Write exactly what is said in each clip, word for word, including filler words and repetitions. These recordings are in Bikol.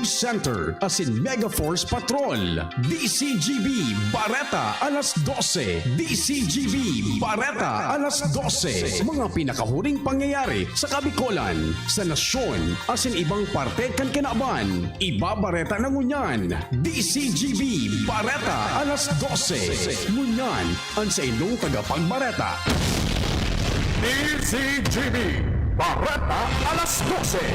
Center asin Mega Force Patrol. D C G B Bareta alas dose. D C G B Bareta alas dose. Mga pinakahuring pangyayari sa Kabicolan, sa nasyon, asin ibang parte kan kinaban. Ibabareta na ngunyan. D C G B Bareta alas dose. Ngunyan, an saindong tagapagbareta. D C G B Bareta alas dose.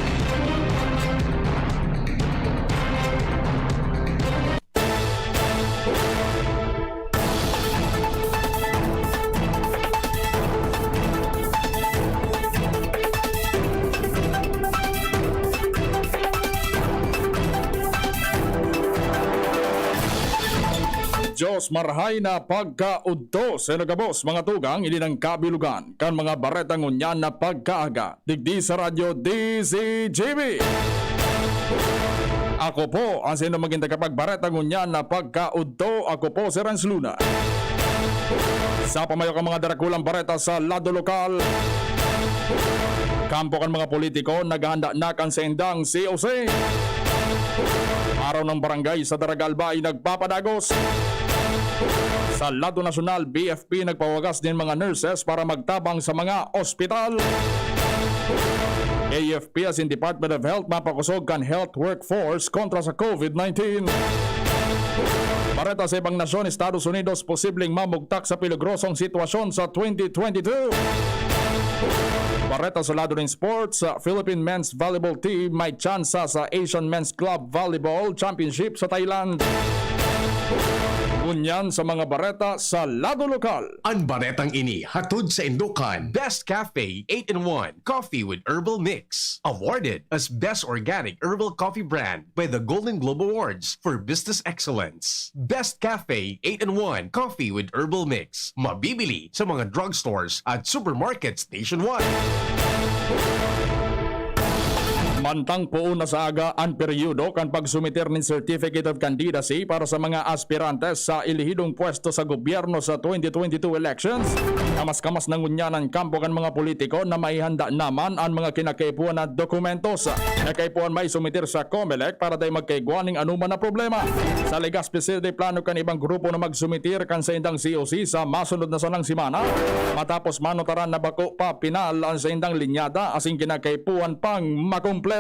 Dios marhay na pagkaudto sa inyo gabos, mga tugang, ini an kabilugan kan mga bareta ngunyan na pagkaaga digdi sa Radyo D C G B. Ako po an saindong magin tagapagbareta ngunyan na pagkaudto. Ako po si Renz Luna. Sa pamayo kan mga darakulang bareta sa lado lokal, kampo kan mga politiko, naghahanda na kan saindang C O C. Araw ng Barangay sa Daraga Albay nagpapadagos. Sa lado nasyonal, B F P nagpawagas nin mga nurses para magtabang sa mga ospital. A F P asin Department of Health mapakosog kan health workforce kontra sa COVID nineteen. Bareta sa ibang nasyon, Estados Unidos posibleng mamugtak sa peligrosong sitwasyon sa twenty twenty-two. Bareta sa lado nin sports, sa Philippine Men's Volleyball Team may tsansa sa Asian Men's Club Volleyball Championship sa Thailand. Ngunyan sa mga bareta sa lado lokal. An baretang ini hatod saindo kan Best Cafe eight-in-one Coffee with Herbal Mix. Awarded as Best Organic Herbal Coffee Brand by the Golden Globe Awards for Business Excellence. Best Cafe eight-in-one Coffee with Herbal Mix. Mabibili sa mga drugstores at supermarkets nationwide. Mantang poon na sa aga an peryodo kan pagsumiter nin Certificate of Candidacy para sa mga aspirantes sa elehidong pwesto sa gobyerno sa twenty twenty-two elections, kamas-kamas na ngunyan an kampo kan mga politiko na maihanda naman an mga kinakaipuhan na dokumentos na kaipuhan maisumiter sa Comelec para dai magkaigwa nin anoman na problema. Sa Legazpi City, plano kan ibang grupo na magsumiter kan saindang C O C sa masunod na sanang semana, matapos manutaran na bako pa pinal an saindang linyada asin kinakaipuhan pang makumpleto.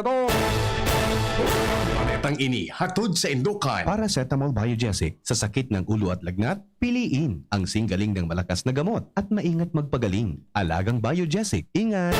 Baretang ini hatod saindo kan Paracetamol Biogesic sa sakit ng ulo at lagnat, piliin ang singgaling ng malakas na gamot at maingat magpagaling. Alagang Biogesic, ingat!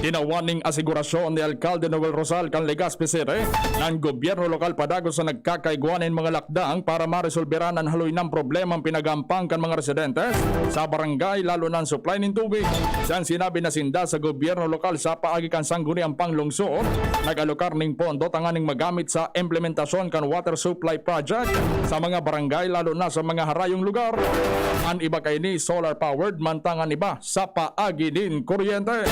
Tinawan ning asigurasyon ni Alcalde Noel Rosal kan Legazpi City na an gobyerno lokal padagos na nagkakaigwa nin mga lakdang para maresolberan an haloy na problemang pinagampang kan mga residentes sa barangay, lalo na an supply nin tubig. Sa sinabi na sinda sa gobyerno lokal sa paagi kan Sangguniang Panglungsod, nag-alokar nin pondo tanganing magamit sa implementasyon kan water supply project sa mga barangay, lalo na sa mga harayong lugar. An iba kaini solar powered, mantang an iba sa paagi nin kuryente.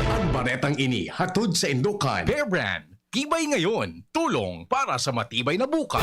An baretang ini hatod saindo kan Bear Brand. Tibay ngayon, tulong para sa matibay na bukas.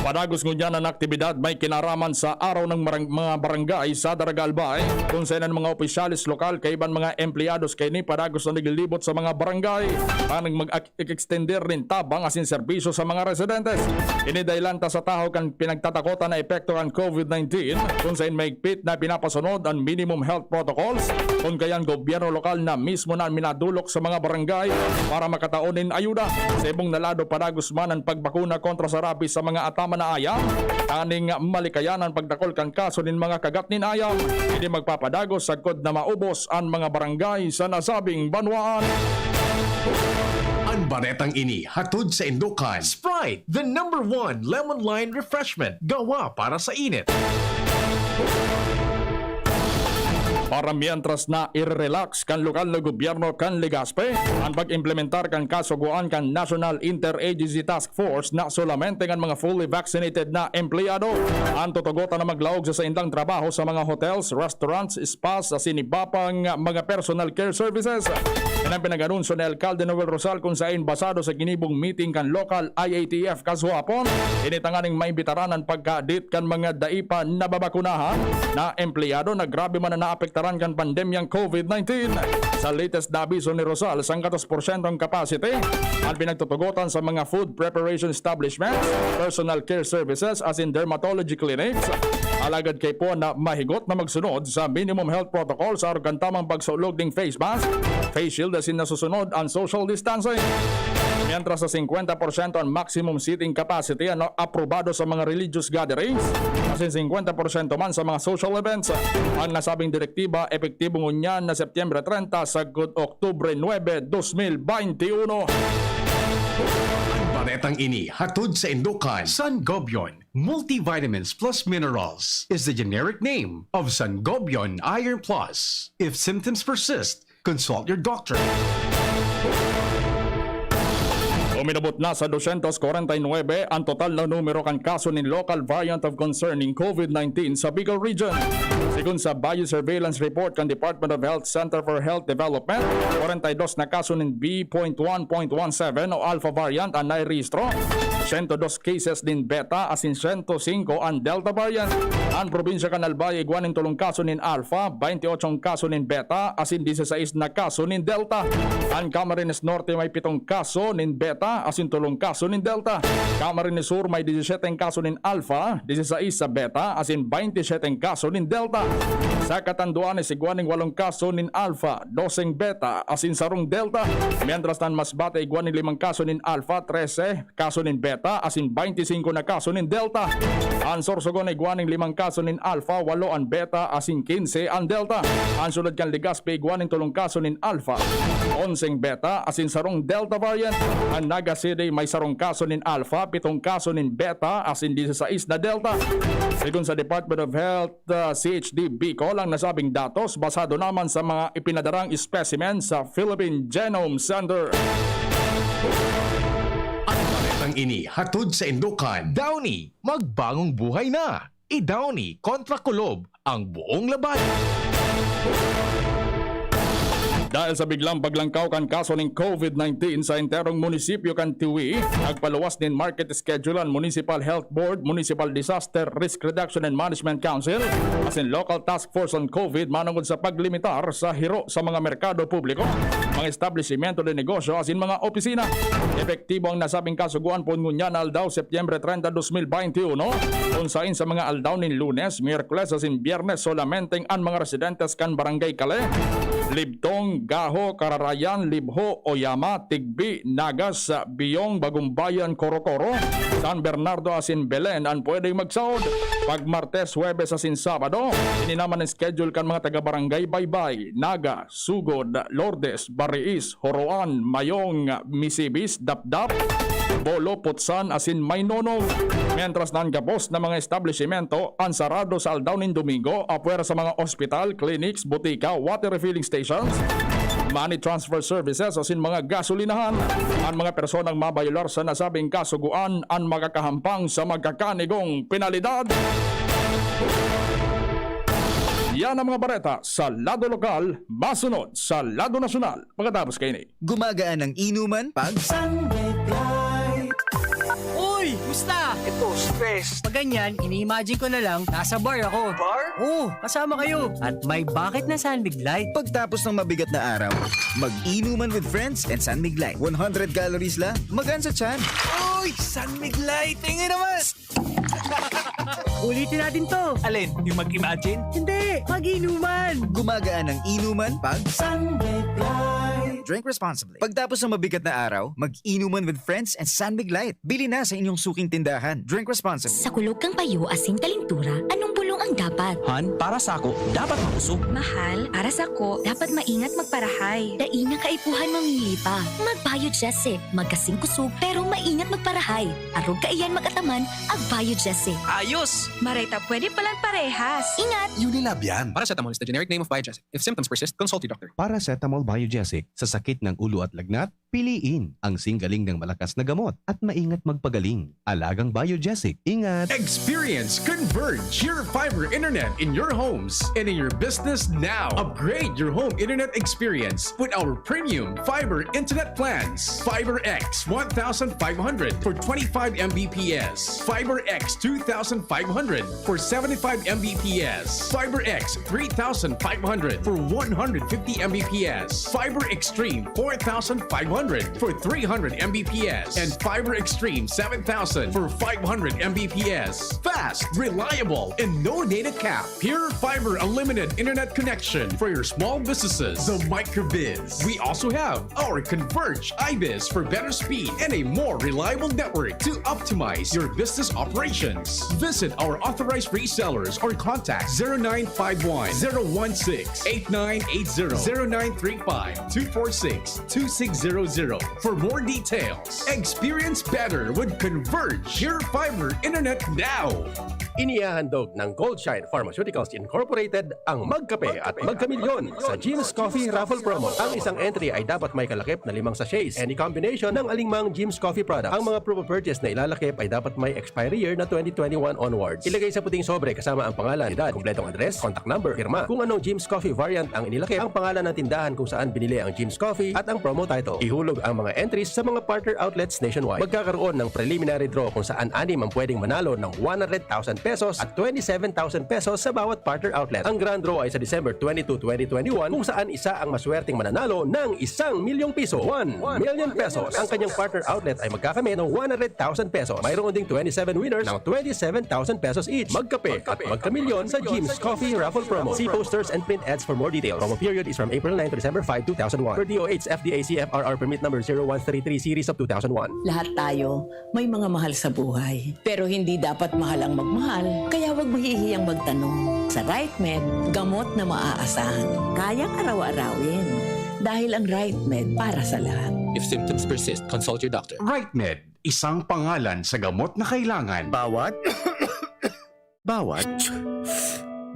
Padagos ngunyan an aktibidad may kinaraman sa Araw ng Marang-, mga Barangay sa Daraga Albay, kun saen an mga opisyales lokal kaiba an mga empleyados kaini padagos na naglilibot sa mga barangay tanganing mag-extender nin tabang asin serbisyo sa mga residentes. Ini dahelan ta sa tahaw kan pinagtatakotan na epekto kan COVID nineteen, kun saen mahigpit na pinapasunod an minimum health protocols, kun kaya an gobyerno lokal na mismo na an minadolok sa mga barangay para makatao nin ayuda. Sa ibong na lado, padagos man an pagbakuna kontra sa rabies sa mga ataman na ayam, tanganing malikayan an pagdakol kan kaso nin mga kagat nin ayam. Ini magpapadagos sagkod na maubos an mga barangay sa nasabing banwaan. An baretang ini hatod saindo kan Sprite, the number one lemon lime refreshment, gawa para sa init. Para mientras na i-relax kan lokal na gobyerno kan Legazpi an pag-implementar kan kasugoan kan National Interagency Task Force na solamente an mga fully vaccinated na empleyado an tutugotan na maglaog sa saindang trabaho sa mga hotels, restaurants, spas asin iba pang mga personal care services. Ang pinag-anunsyo ni Alcalde Noel Rosal kung sain basado sa ginibong meeting kan local I A T F kasuhapon, ini tanganing maimbitaran an pagkadit kan mga dai pa nababakunahan na empleyado na grabe man na naapektaran kan pandemyang COVID nineteen. Sa latest na abiso ni Rosal, sangkatos porsyento ang capacity an pinagtutugotan sa mga food preparation establishments, personal care services asin dermatology clinics. Alagad kaipuhan na mahigot na magsunod sa minimum health protocol sa arog kan tamang pagsaulog ning face mask, face shield asin nasusunod ang social distancing. Mientras sa singkwenta porsyento ang maximum seating capacity ano aprobado sa mga religious gatherings, asin singkwenta porsyento man sa mga social events. Ang nasabing direktiba epektibo ngunyan na Setyembre treinta sagkod Oktubre nuebe, dos mil baynte uno. Ang baretang ini hatod sa indukan Sangobion Multivitamins Plus Minerals is the generic name of Sangobion Iron Plus. If symptoms persist, consult your doctor. Uminabot na sa dosyentos kwarenta y nuebe ang total na numero kan kaso nin local variant of concern nin COVID nineteen sa Bicol Region. Sigon sa Biosurveillance Report kan Department of Health Center for Health Development, kwarenta y dos na kaso nin B point one point one seven o Alpha variant ang nairehistro, siyento dos cases nin Beta asin siyento singko ang Delta variant. Ang probinsya kan Albay igwa nin tolong kaso nin Alpha, baynte otso kaso nin Beta asin disisais na kaso nin Delta. An Camarines Norte may pitong kaso nin Beta asin tolong kaso nin Delta. Camarines Sur may disisiyete kaso nin Alpha, disisais sa Beta asin baynte siyete kaso nin Delta. Sa Catanduanes igwa nin walong kaso nin Alpha, doseng Beta asin sarong Delta. Mientras tan Masbate igwa nin limang kaso nin Alpha, trese kaso nin Beta asin baynte singko na kaso nin Delta. An Sorsogon igwa nin limang kaso nin Alpha, walo an Beta asin kinse an Delta. An syudad kan Legazpi igwa nin tolong kaso nin Alpha, onseng Beta asin sarong Delta variant. An Naga City may sarong kaso nin Alpha, pitong kaso nin Beta asin disisais na Delta. Sigon sa Department of Health, ah, C H D Bicol ang nasabing datos basado naman sa mga ipinadarang specimen sa Philippine Genome Center. Ang baretang ini hatod sa indukan Downy, magbangong buhay na. I-Downy kontra kulob ang buong labayan. Dahil sa biglang paglangkaw kan kaso nin COVID nineteen sa enterong munisipyo kan Tiwi, nagpaluwas nin market schedule an Municipal Health Board, Municipal Disaster Risk Reduction and Management Council, asin Local Task Force on COVID manongod sa paglimitar sa hiro sa mga merkado publiko, mga establisimento de negosyo asin mga opisina. Epektibo ang nasabing kasugoan poon ngunyan na aldaw, Setyembre treinta, dos mil baynte uno, kun sain sa mga aldaw nin Lunes, Miyerkules asin Biyernes solamente an mga residentes kan Barangay Kale, Libtong, Gaho, Kararayan, Libho, Oyama, Tigbi, Nagas, Biyong, Bagumbayan, Korokoro, San Bernardo asin Belen an pwedeng magsaod. Pag Martes, Huwebes asin Sabado, ini naman an schedule kan mga taga-barangay Baybay, Naga, Sugod, Lourdes, Bariis, Horoan, Mayong, Misibis, Dapdap, Bolo, Putsan asin Maynonog. Mientras na an gabos na mga establisimento an sarado sa aldaw nin Domingo, apwera sa mga ospital, clinics, butika, water refilling stations, money transfer services asin mga gasolinahan. An mga personang mabayolar sa nasabing kasugoan an makakahampang sa magkakanigong penalidad. Yan ang mga bareta sa lado lokal, masunod sa lado nasyonal. Pagkatapos kaini. Gumagaan ang inuman pag Sunlight. Uy! Musta? Ito, stress. Pag ganyan, ini-imagine ko na lang, nasa bar ako. Bar? Oo, kasama kayo. At may bakit na San Mig Light. Pagtapos ng mabigat na araw, mag-inuman with friends and San Mig Light. one hundred calories lang, magaan sa tiyan. Uy! San Mig Light! Tingin naman! Ulitin natin to. Alin? Yung mag-imagine? Hindi, mag-inuman. Gumagaan ang inuman pag Sunlight. Drink responsibly. Pagtapos ng mabigat na araw, mag-inuman with friends and San Mig Light. Bili na sa inyong suking tindahan. Drink responsibly. Sa kulog kan payo asin kalintura, anong bulong ang dapat? Han, para sako, dapat makusog. Mahal, para sako, dapat maingat magparahay. Dai na kaipuhan mamili pa. Mag-Biogesic, magkasing kusog, pero maingat magparahay. Arog kaiyan mag-ataman, ag-Biogesic. Ayos! Maray ta pwede palan parehas. Ingat! Unilab yan. Paracetamol is the generic name of Biogesic. If symptoms persist, consult your doctor. Paracetamol Biogesic sa sakit ng ulo at lagnat, piliin ang singgaling ng malakas na gamot at maingat magpagaling. Alagang Biogesic, ingat! Experience Converge, your five your internet in your homes and in your business now. Upgrade your home internet experience with our premium fiber internet plans. Fiber X one thousand five hundred for twenty-five M B P S. Fiber X two thousand five hundred for seventy-five M B P S. Fiber X three thousand five hundred for one hundred fifty M B P S. Fiber Extreme four thousand five hundred for three hundred M B P S. And Fiber Extreme seven thousand for five hundred M B P S. Fast, reliable, and no data cap. Pure Fiber Unlimited Internet Connection for your small businesses. The Microbiz. We also have our Converge iBiz for better speed and a more reliable network to optimize your business operations. Visit our authorized resellers or contact zero nine five one, zero one six, eight nine eight zero, zero nine three five, two four six, two six zero zero for more details. Experience better with Converge Pure Fiber Internet now. Inihahandog ng Goldshine Pharmaceuticals Incorporated ang Magkape at Magkamilyon sa Jim's Coffee Raffle Promo. Ang isang entry ay dapat may kalakip na limang sachets, any combination ng alingmang Jim's Coffee product. Ang mga promo purchase na ilalakip ay dapat may expiry year na twenty twenty-one onwards. Ilagay sa puting sobre kasama ang pangalan, edad, kompletong address, contact number, pirma. Kung anong Jim's Coffee variant ang inilakip, ang pangalan ng tindahan kung saan binili ang Jim's Coffee at ang promo title. Ihulog ang mga entries sa mga partner outlets nationwide. Magkakaroon ng preliminary draw kung saan anim ang pwedeng manalo ng one hundred thousand pesos at twenty-seven thousand pesos sa bawat partner outlet. Ang grand draw ay sa December twenty-two, twenty twenty-one, kung saan isa ang maswerteng mananalo ng isang milyong piso, one million pesos. Ang kanyang partner outlet ay magkakamit ng one hundred thousand pesos. Mayroon ding twenty-seven winners ng twenty-seven thousand pesos each. Magkape at magkamilyon sa Jim's Coffee Raffle Promo. See posters and print ads for more details. Promo period is from April nine to December five, two thousand one. Per D O H F D A C F R R permit number zero one three three series of two thousand one. Lahat tayo may mga mahal sa buhay. Pero hindi dapat mahal ang magmahal, kaya huwag mahihiyang magtanong. Sa Right Med, gamot na maaasahan. Kayang araw-arawin. Dahil ang Right Med para sa lahat. If symptoms persist, consult your doctor. Right Med, isang pangalan sa gamot na kailangan. Bawat, bawat,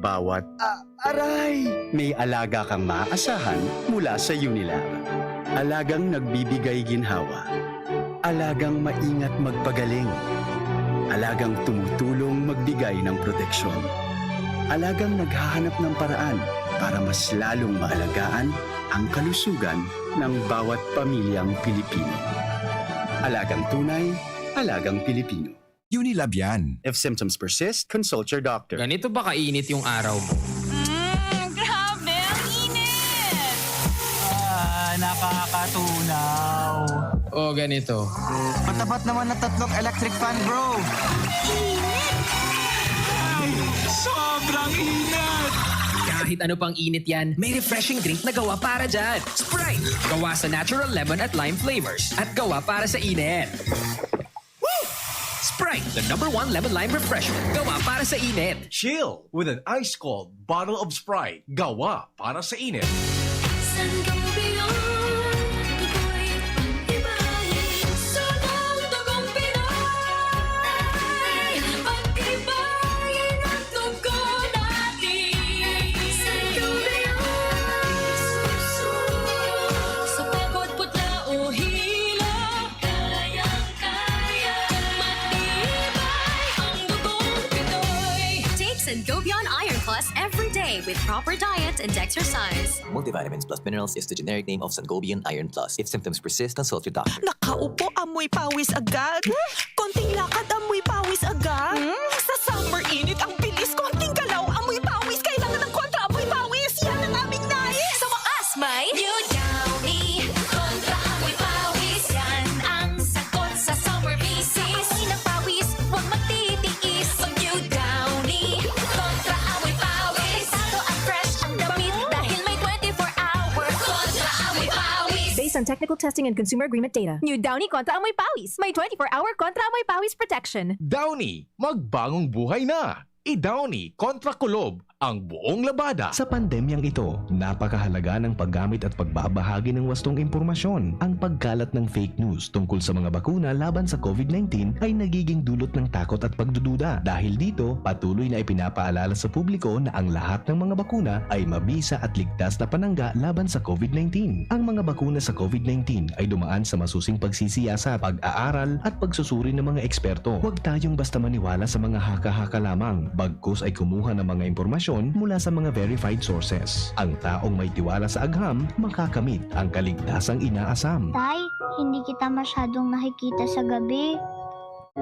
bawat, ah, aray! May alaga kang maaasahan mula sa Unilag. Alagang nagbibigay ginhawa. Alagang maingat magpagaling. Alagang tumutulong magbigay ng proteksyon. Alagang naghahanap ng paraan para mas lalong maalagaan ang kalusugan ng bawat pamilyang Pilipino. Alagang tunay, alagang Pilipino. Unilab yan. If symptoms persist, consult your doctor. Ganito ba kainit yung araw mo? Mm, grabe! Ang init! Ah, nakakatunaw. O ganito. Matapat naman na tatlong electric fan, bro. Init! Ay, sobrang init! Kahit ano pang init yan, may refreshing drink na gawa para dyan. Sprite! Gawa sa natural lemon at lime flavors. At gawa para sa init. Sprite, the number one lemon lime refreshment. Gawa para sa init. Chill with an ice cold bottle of Sprite. Gawa para sa init. Sangobion, ako'y pag-ibahin sa mga dugong Pinoy. Pag-ibahin ang dugo natin. Sangobion, sa pagod, putla o hilo. Kayang-kaya, matibay ang dugong Pinoy. Take Sangobion Iron Plus every day with proper diet and exercise. Multivitamins plus minerals is the generic name of Sangobion Iron Plus. If symptoms persist, consult your doctor. Nakaupo, amoy pawis agad. Konting lakad, amoy pawis agad. Hmm? Sa summer init, ang bilis. Konting galaw, amoy pawis. Kailangan ng kontra amoy pawis. Yan ang aming nais. Sa wakas, may New Downy Kontra Amoy Pawis. Yan ang sagot sa summer visis. Amoy ng pawis, huwag magtitiis. Pag New Downy Kontra Amoy Pawis, delikado at fresh ang damit dahil may twenty-four hour Kontra Amoy Pawis. Based on technical testing and consumer agreement data. New Downy Kontra Amoy Pawis. May twenty-four hour Kontra Amoy Pawis protection. Downy, magbagong buhay na! I-Downy kontra kulob ang buong labada. Sa pandemyang ito, napakahalaga ng paggamit at pagbabahagi ng wastong impormasyon. Ang pagkalat ng fake news tungkol sa mga bakuna laban sa COVID nineteen ay nagiging dulot ng takot at pagdududa. Dahil dito, patuloy na ipinapaalala sa publiko na ang lahat ng mga bakuna ay mabisa at ligtas na panangga laban sa COVID nineteen. Ang mga bakuna sa COVID nineteen ay dumaan sa masusing pagsisiyasat, pag-aaral, at pagsusuri ng mga eksperto. Huwag tayong basta maniwala sa mga haka-haka lamang. Bagkus ay kumuha ng mga impormasyon mula sa mga verified sources. Ang taong may tiwala sa agham makakamit ang kaligtasang inaasam. Tay, hindi kita masyadong nakikita sa gabi.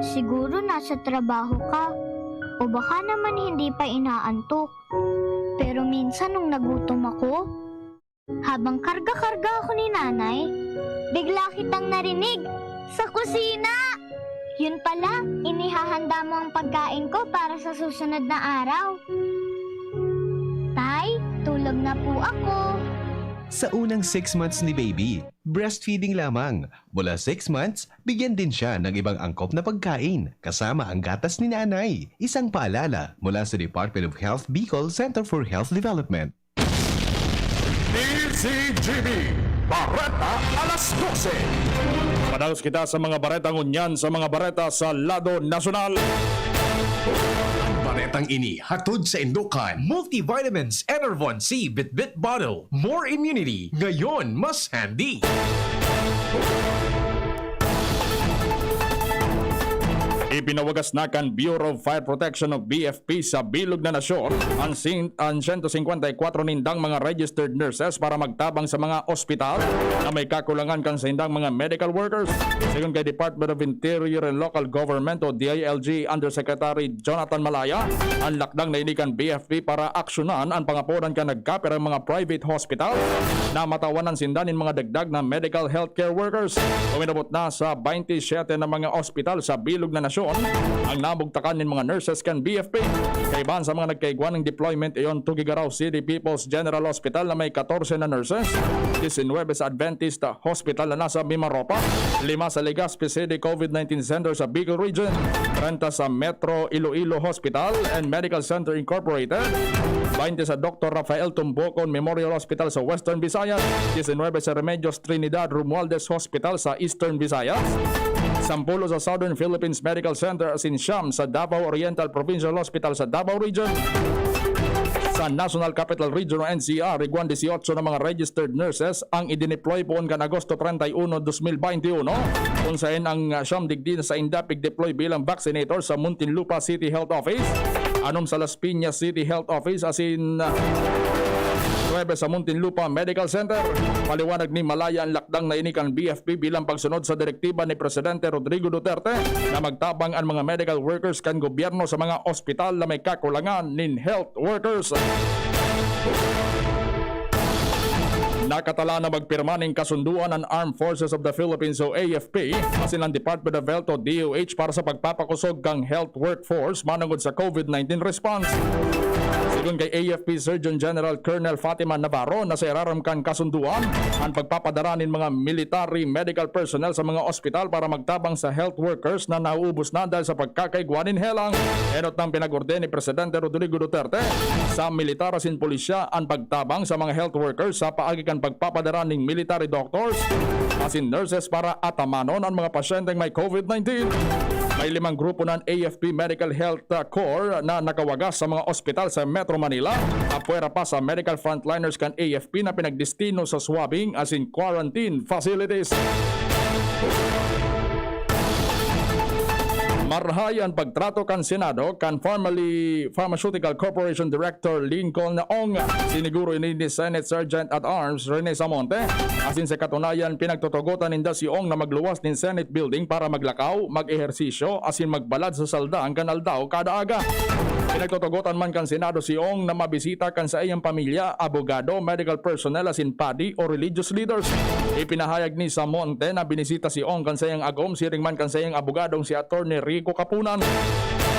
Siguro nasa trabaho ka. O baka naman hindi pa inaantok. Pero minsan nung nagutom ako, habang karga-karga ako ni nanay, bigla kitang narinig sa kusina. Yun pala, inihahanda mo ang pagkain ko para sa susunod na araw. Tay, tulog na po ako. Sa unang six months ni baby, breastfeeding lamang. Mula six months, bigyan din siya ng ibang angkop na pagkain, kasama ang gatas ni nanay. Isang paalala mula sa Department of Health Bicol Center for Health Development. D Z G B, Bareta alas dose. Padalos kita sa mga bareta ngunyan sa mga bareta sa lado nasyonal. Ang baretang ini hatod sa Indokan Multivitamins Enervon C Bitbit Bottle. More immunity, ngayon mas handy. Ipinawagas na kan Bureau of Fire Protection o B F P sa bilog na nasyon an sin-, an sento singkwenta y kwatro nindang mga registered nurses para magtabang sa mga ospital na may kakulangan kan saindang mga medical workers. Sigon kay Department of Interior and Local Government o D I L G Undersecretary Jonathan Malaya, an lakdang na ini kan B F P para aksyonan an pangapodan kan nagkapirang mga private hospital na matawanan sinda nin mga dagdag na medical healthcare workers. Uminabot na sa baynte siyete na mga ospital sa bilog na nasyon ang nabugtakan nin mga nurses kan B F P. Kaibahan sa mga nagkaigwa nin deployment iyon, Tuguegarao City People's General Hospital na may katorse na nurses, disinwebe sa Adventist Hospital na nasa Mimaropa, lima sa Legazpi City COVID nineteen Center sa Bicol Region, trenta sa Metro Iloilo Hospital and Medical Center Incorporated, baynte sa Doctor Rafael Tumbocon Memorial Hospital sa Western Visayas, disinwebe sa Remedios Trinidad Romualdez Hospital sa Eastern Visayas, sampulo sa Southern Philippines Medical Center asin siyam sa Davao Oriental Provincial Hospital sa Davao Region. Sa National Capital Region o N C R, igwang dieciocho na mga registered nurses ang idineploy poon kan Agosto treinta y uno, dos mil veintiuno, kun saen ang, ah, siyam digdi na sainda pigdeploy bilang vaccinator sa Muntinlupa City Health Office, anom sa Las Piñas City Health Office asin, ah, nuebe sa Muntinlupa Medical Center. Paliwanag ni Malaya an lakdang na ini kan B F P bilang pagsunod sa direktiba ni Presidente Rodrigo Duterte na magtabang an mga medical workers kan gobyerno sa mga ospital na may kakulangan nin health workers. Nakatalaan na magpirma nin kasundoan an Armed Forces of the Philippines o A F P asin an Department of Health o D O H para sa pagpapakosog kan health workforce manongod sa COVID nineteen response. Sigon kay A F P Surgeon General Colonel Fatima Navarro, nasa irarom kan kasundoan an pagpapadara nin mga military medical personnel sa mga ospital para magtabang sa health workers na nauubos na dahil sa pagkakaigwa nin helang. Enot nang pinag-orden ni Presidente Rodrigo Duterte sa militar asin pulisya an pagtabang sa mga health workers sa paagi kan pagpapadara ning military doctors asin nurses para atamanon an mga pasyenteng may COVID nineteen. May limang grupo ng A F P Medical Health, ah, Corps na nakawagas sa mga ospital sa Metro Manila, apwera pa sa medical frontliners kan A F P na pinagdestino sa swabbing asin quarantine facilities. Marahay an pagtrato kan Senado kan formerly Pharmaceutical Corporation Director Lincoln Ong. Siniguro ini ni Senate Sergeant at Arms Rene Samonte. Asin sa katunayan, pinagtutugotan ninda si Ong na magluwas nin Senate Building para maglakaw, mag-ehersisyo, asin magbalad sa saldang kan aldaw kada aga. Pinagtutugotan man kan Senado si Ong na mabisita kan saiyang pamilya, abogado, medical personnel, asin padi o religious leaders. Ipinahayag ni Samonte na binisita si Ong kan saiyang agom siring man kan saiyang abogadong si Attorney Rico Kapunan.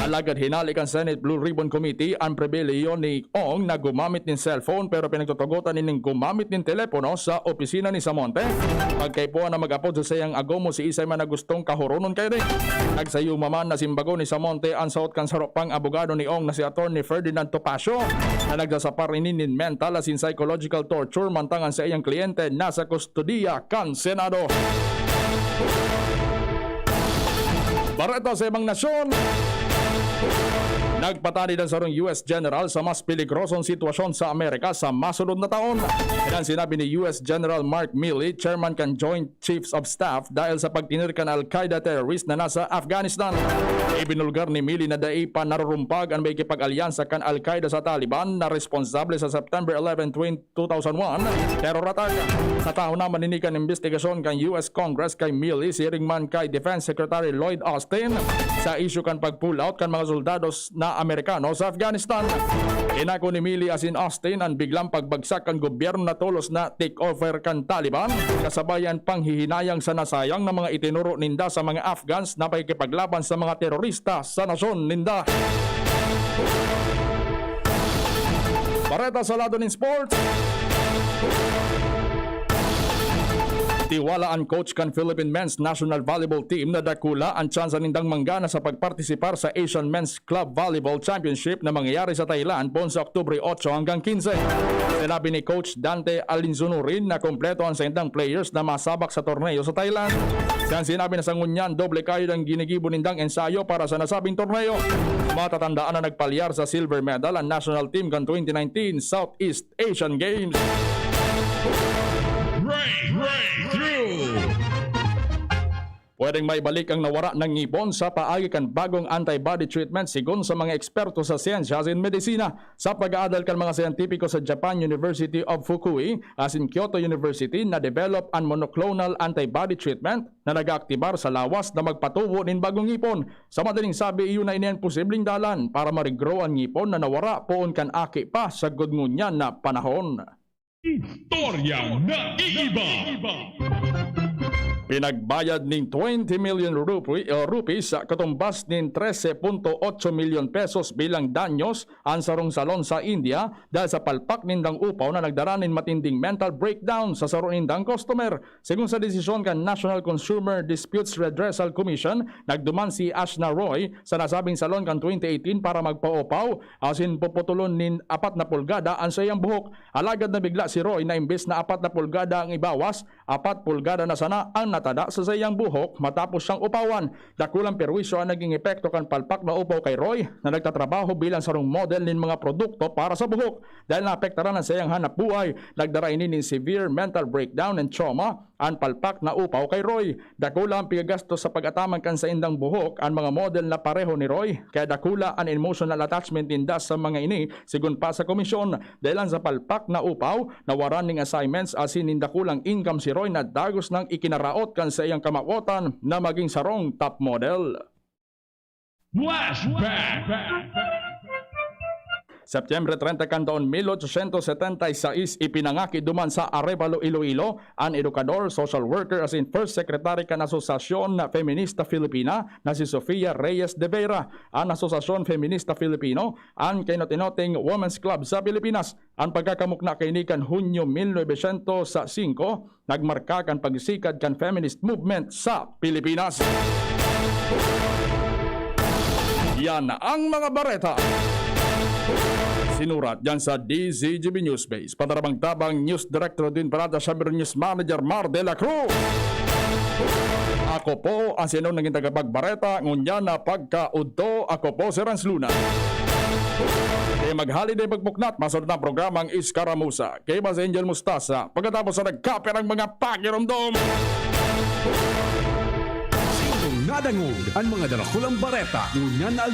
Alagad hinale kan Senate Blue Ribbon Committee an pribilehiyo ni Ong na gumamit nin cellphone, pero pinagtutugotan nining gumamit nin telepono sa opisina ni Samonte. Pagkaipuhan na mag-apod sa saiyang agom o siisay man na gustong kahoronon kaini. Nagsayuma man na simbagon ni Samonte an saot kan saro pang abogado ni Ong na si Attorney Ferdinand Topacio, na nagsasapar ini nin mental asin psychological torture mantang an saiyang kliyente nasa kustodiya kan Senado. Bareta sa ibang nasyon. Nagpatanid an sarong U S general sa mas peligrosong sitwasyon sa Amerika sa masunod na taon. Yan sinabi ni U S General Mark Milley, chairman kan Joint Chiefs of Staff, dahil sa pagtener kan Al-Qaeda terrorist na nasa Afghanistan. Ibinulgar ni Milley na dai pa narurumpag an may kipag-alyansa kan Al-Qaeda sa Taliban na responsable sa September eleven, twenty, two thousand one terror attack. Sa tahaw naman ini kan imbestigasyon kan U S Congress kay Milley, siring man kay Defense Secretary Lloyd Austin, sa isyu kan pag-pull out kan mga soldados na Amerikano sa Afghanistan. Inako ni Milley asin Austin an biglang pagbagsak kan gobyerno na tolos na takeover kan Taliban, kasabay an panghihinayang sa nasayang na mga itinuro ninda sa mga Afghans na pakikipaglaban sa mga terorista sa nasyon ninda. Bareta sa lado nin sports. Tiwala an coach kan Philippine Men's National Volleyball Team na dakula an tsansa nindang manggana sa pagpartisipar sa Asian Men's Club Volleyball Championship na mangyayari sa Thailand poon sa Oktubre otso hanggang kinse. Sinabi ni Coach Dante Alinzunurin na kompleto an saindang players na masabak sa torneo sa Thailand. Siya an sinabi na sa ngunyan, doble kayod an ginigibo nindang ensayo para sa nasabing torneo. Matatandaan na nagpalyar sa silver medal an national team kan twenty nineteen Southeast Asian Games. Break, breakthrough. Pwedeng maibalik ang nawara na ngipon sa paagi kan bagong antibody treatment, sigon sa mga eksperto sa siyensya asin medisina. Sa pag-aadal kan mga siyentipiko sa Japan University of Fukui asin Kyoto University, na-develop an monoclonal antibody treatment na nag-aaktibar sa lawas na magpatubo nin bagong ngipon. Sa madaling sabi, iyo na ini an posibleng dalan para ma-regrow an ngipon na nawara poon kan aki pa sagkod ngunyan na panahon. Istoryang naiiba. Pinagbayad nin twenty million rupi-, uh, rupees sa katumbas nin trese punto otso milyon pesos bilang danyos an sarong salon sa India dahil sa palpak nindang upaw na nagdara nin matinding mental breakdown sa saro nindang customer. Sigon sa desisyon kan National Consumer Disputes Redressal Commission, nagduman si Ashna Roy sa nasabing salon kan twenty eighteen para magpaupaw asin puputulon nin apat na pulgada an saiyang buhok. Alagad nabigla si Roy na imbes na apat na pulgada ang ibawas, apat pulgada na sana ang natada sa saiyang buhok matapos siyang upawan. Dakulang perwisyo ang naging epekto kan palpak na upaw kay Roy, na nagtatrabaho bilang sarong model nin mga produkto para sa buhok. Dahil naapektaran an saiyang hanapbuhay, nagdara ini nin severe mental breakdown and trauma an palpak na upaw kay Roy. Dakula an pigagastos sa pag-ataman kan saindang buhok an mga model na pareho ni Roy, kaya dakula an emotional attachment ninda sa mga ini, sigon pa sa komisyon. Dahelan sa palpak na upaw, nawaran nin assignments asin nin dakulang income si Roy na dagos nang ikinaraot kan saiyang kamawotan na maging sarong top model. Flashback! Setyembre treinta kan taon mil ochocientos setenta y seis, ipinangaki duman sa Arevalo, Iloilo, an edukador, social worker, asin first secretary kan Asosasyon Feminista Filipina na si Sofia Reyes de Vera. An Asosasyon Feminista Filipino, an kainot-inoting women's club sa Pilipinas. An pagkakamukna kaini kan Hunyo mil novecientos singko, nagmarka kan pagsikad kan feminist movement sa Pilipinas. Yan ang mga bareta. Sinurat diyan sa D Z G B News Base. Patarabang-tabang, News Director Edwin Parada, siyempre News Manager Mar de la Cruz. Ako po ang sinong naging tagapagbareta, ngunyan na pagkaudto, ako po si Renz Luna. Kaya maghali din pagpuknat, masunod na programang Iskaramusa. Kay Mas Angel Mustasa, pagkatapos na nagkape ng mga pakiromdom. Sindong nadangog an mga darakulang bareta, ngunyan na